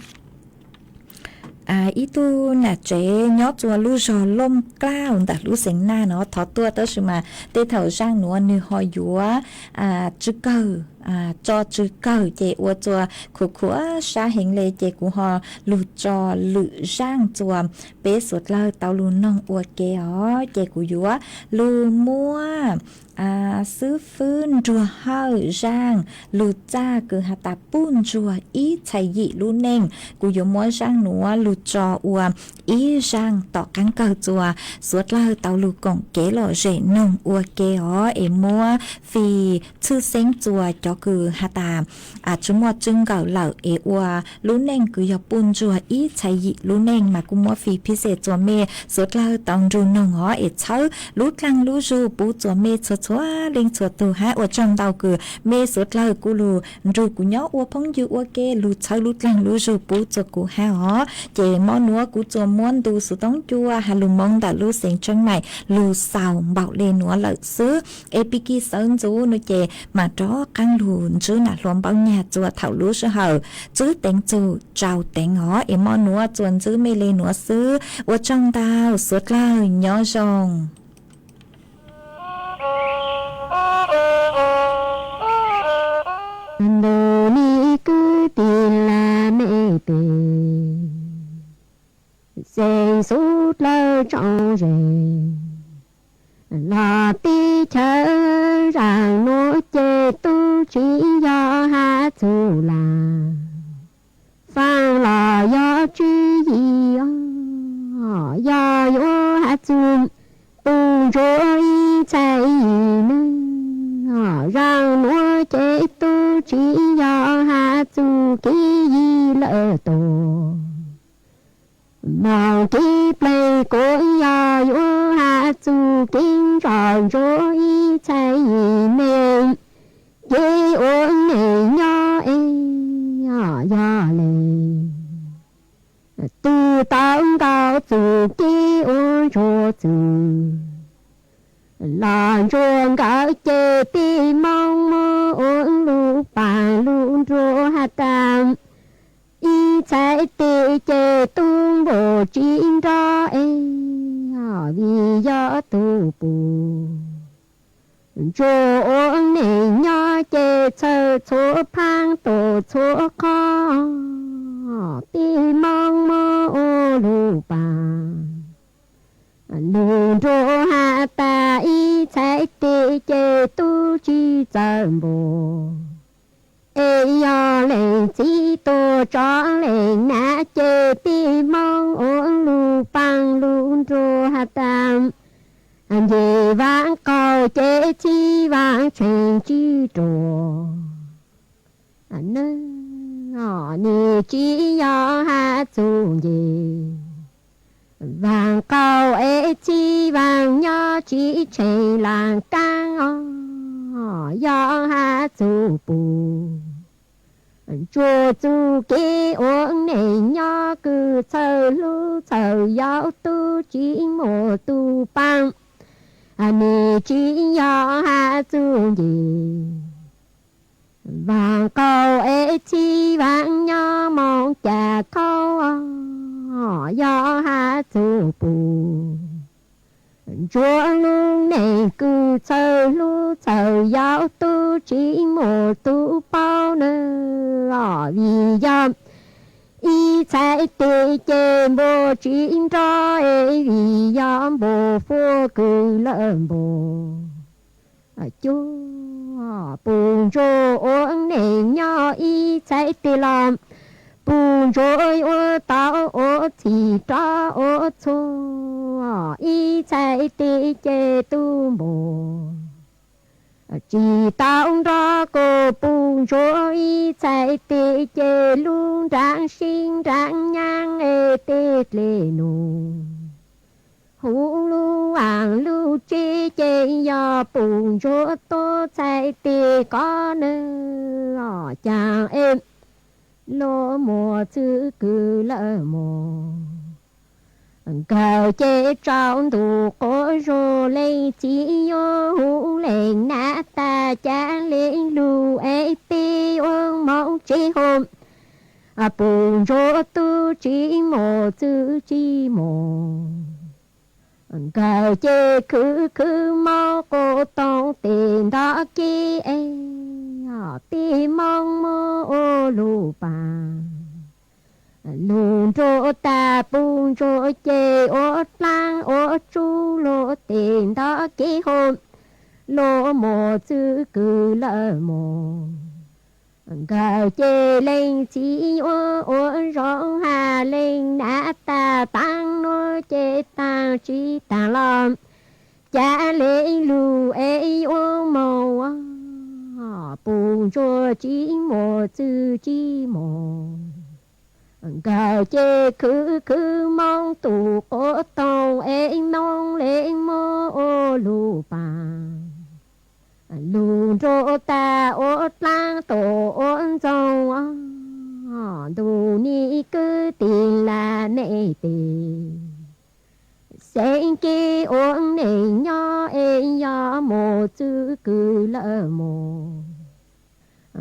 ib tug nam tsev nyob txug lub zog Looj Klaus ntawm lub xeev Naj no thov tuaj, tab sis mas tej thaum zaaj nuav nwg ho yuav tsw kawg, tso tsw kawg ces ua txug khuv khuv sab heev le, ces kuv ho lug tso lwm zaaj txug peb suav dlawg tau lug noog ua ke os. Ces kuv yuav lug muab xib fwb Nruag Hawj zaaj lug txaj kws has tas puj ntsuag ib txhais yim lub neej, kuv yuav muab zaaj nuav lug tso ua ib zaaj tom qaab kawg txug suav dlawg tau lug koom kev lom zem noog ua ke os, es muab fij tshwj xeeb txug cov kws has tas tsi muaj tswj nkawm lawm es ua lub neej kws yog puj ntsuag ib txhais yim lub neej mas kuj muab fij phib xes txug mej suav dlawg tau nrug noog os, es txhawb lub dlaag lub zug pub txug mej txhua txhua leej txhua tug hab ua tsaug ntau kws mej suav dlawg kuj lug nrug kuv nyob ua phooj ywg ua ke lug txhawb lub dlaag lub zug pub txug kuv hab os. Ces mo nuav kuv tsuas muab ntu xuv toob cua has lug Moob ntawm lub xeev Tsheeb Maim lug xaus npaum le nuav lawm xwb, es pig kig sawv ntxuv nuav ces maam rov qaab lug ntsib nam hluas Npaub Nyag txug thaum lub sij hawm tswb teev txug tsau teev os, es mo nuav tsuas ntsib mej le nuav xwb, ua tsaug ntau, suav dlawg nyob zoo. Ntug nim kwv tij laj mej pem, xeev xub dlawg tsoom ze, los teb chaws zaam nuav ces tub tsi yog has txug laj faam los yog tswv yim, yog yuav has txug puj ntsuag ib txhais yim neeg, zaam nuav ces tub tsi yog has txug kev yig lawm tuaj. Moog kev pleg kuj yog yuav has txug kev ntsoj ntsuav ib txhais yim neeg, kev ua neej nyob es yog le tug tau nkaus txug kev ua ntsuag txug, los ntsuag nkawd ces peb Moob muab ua lub paag lub nruag has tas ib txhais teb ces tub npaum tsi nrov es, vim yog tug puj ntsuag ua neej nyob ces txhawj txhua phaab tuam txhua qhov, peb Moob muab ua lub paag lub nruag has tas ib txhais teb ces tub tsi txawj npaum, es yog leej txiv tuag tso leej nam ces peb Moob ua lub paag lub nruag has tas nce vaam qaug ces txhiv vaam tsheej tsi ruam. Nwg tsi yog has txug nce vaam qaug es txhiv vaam nyob tsi tsheej laaj kaab os, yog has txug puj ntsuag txug kev ua neej nyob kws txhawj hlub txhawj yau tub tsi muaj tug paab, nwg tsi yog has txug nce vaam qaug es txhiv vaam nyob moog ca khau os, yog has txug puj ntsuag lub neej kws txhawj hlub txhawj yau tub tsi muaj tug paub nawb. Vim yog ib txhais teb ces npaum tsi nrov es, vim yog npaum fuab kws lawm npaum cuag puj ntsuag ua neej nyob ib txhais teb los puj ntsuag yuav tau ua txhij rov ua txhua, ib txhais teb ces tub npaum Tsis tau nrog kuv pus ntsuag ib txhais tes ces lub nrab sib nrab nyaab es tej dle num. Huv lub vaam lub tsev ces yog pus ntsuag tuab txhais tes qhov nws los caag es luag muaj txwv kws lawm mog. Nkawd ces tsaus ntuj quav zog leej txiv yuav huv leej nab tag cav le lug es peb yuav moog tsev hov. Pus ntsuag tub tsis muaj txwv tsis muaj. Nkawd ces khwv khwv moog quas toog tes nto kev es peb moog muab ua lug paag. Lug nruag tag pus ntsuag ces ua dlaab ua tsub luag tes nto kev hov, luag muaj txwv kws lawm mog. Nkawd ces leej txiv yuav ua zoo has leej nab tag taag nuav ces taag tsis taag los cav le lug es yuav moog. Pus ntsuag tsis muaj txwv tsis muaj. Nkawd ces khwv khwv moog tus quav toog es moog le muab ua lug paag. Lug nruag tag ua dlaab tuam ua ntxoog, ntuj nim kwv tij lam me tes. Xeeb kev ua neej nyob es yog muaj txwv kws lawm mog.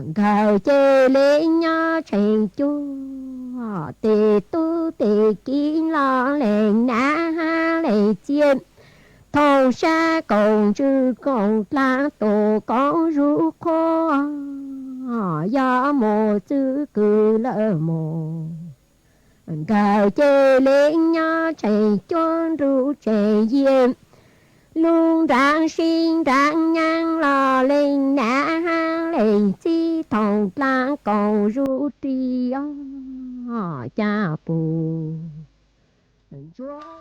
Nkawd ces le nyob tsheej cuag, tes tub tes kiv los leej nab hab leej txiv, thooj sab koom ntsws koom dlaab tuam koom zuj qhuav, yog muaj txwv kws lawm mog. Nkawd ces le nyob tsheej cuag nruj tsheej yig, lub nraag sib nraag nyaab los leej nab hab leej txiv thooj dlaab koom zuj ris os, cas pus ntsuag